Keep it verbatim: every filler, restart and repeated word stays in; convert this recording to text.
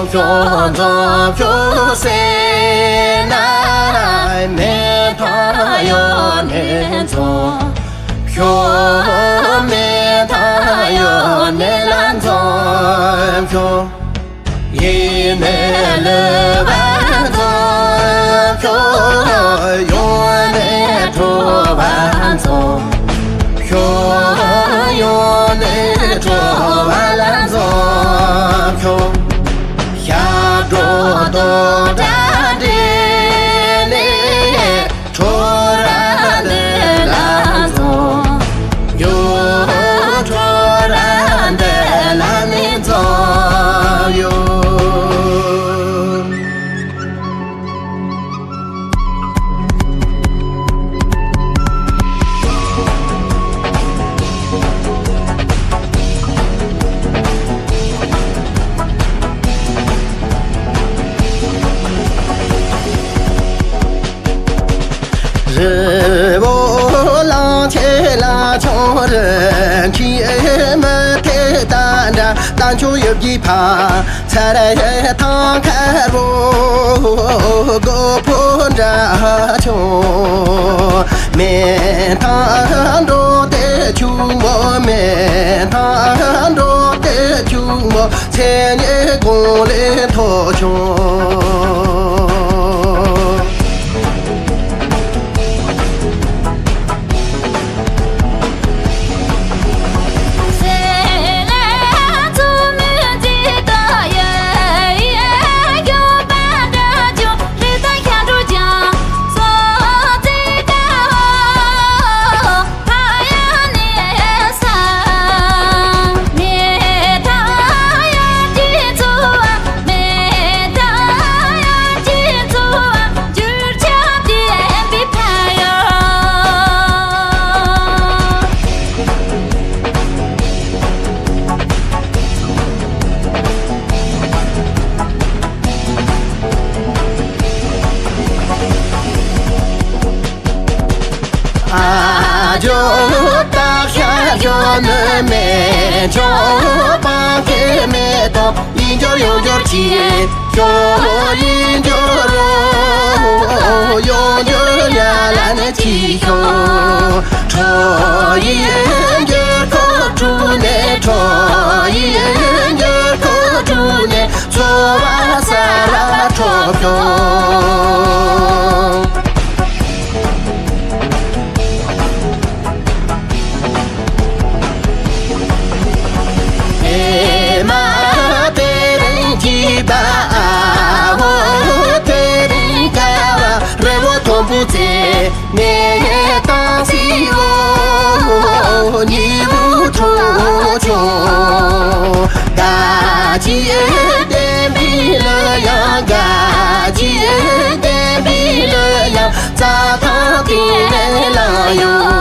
ཁྱོད་འཛོམས་ཤོག་ཟེར་ན། མེ་ཐང་ཡོད་ནས་འཛོམས་ཤོག་མེ་ཐང་ཡོད་ནས་ལ་འཛོམས་ཤོག་ཡིད་ནས་ལུས་པ་འཛོམས་ཤོག་ཡོད་ནས་འགྲོ་བ་འཛོམས་ཤོག་ཡོད་ནས་འགྲོ་བ་ལ་འཛོམས་ཤོག་ཞབས་བྲོ་རྡོག་སྒྲ་སྒྲིལ་ནས། ཁྲོ་ར་འདི་ལ་འཛོམས་ཡོད། ཁྲོ་ར་འདི་ལ་ནི་འཛོམས་ཡོད། རི་བོ་གླང་ཆེན་ལ་ཆུང་རི་འཁྱིལ་མི་ཐེ་ད་འདྲ་ད་མཆོག་ཡོད་ཀྱི་ཕ། ཚ་ར་ཡ་ཐང་ཁ་རོ་སྒོ་ཕོ་འདྲ་ཆུང་། མེ་ཐང་འགྲོ་དེ་ཆུང་མོ་མེ་ཐང་འགྲོ་དེ་ཆུང་མོ་ཚེ་ནས་གོང་ལས་མཐོ་ཆུང་། ཨ་ཇོ་ཏ་ཤ་ཇོ་ནི་མེ་ཇོ་པང་ཁེ་མེ་ཏོ་ཡིན་འབྱོར་ཡོང་འབྱོར་གྱིས། ཤོ་ཡིན་འགྱུར་རོ། ཡོང་འགྱུར་ཡ་ལ་ནི་ཅི་ཤོ། ཁྲོ་ཡིན་འགྱུར་ཁོ་གྲུ་ནས། ཁྲོ་ཡིན་འགྱུར་ཁོ་གྲུ་ནས། ཚོ་བ་ས་ར་ཁྲོ་ཤོ། ཨེ་མ་དེ་རིང་གྱི་བ་ཨ་བོ་དེ་རིང་ཀ་བ་རི་བོ་མཐོན་པོ་ཚེ་ནས་བཏང་སྲིད་འོ། ཉི་འོ་ཁྲོ་ཆུང་། དགའ་ཅི་བདེན་པའི་ལོ་ཡང་དགའ་ཅི་བདེན་པའི་ལོ་ཡང་རྩྭ་ཐང་དེ་ནས་ལངས་ཡོང་།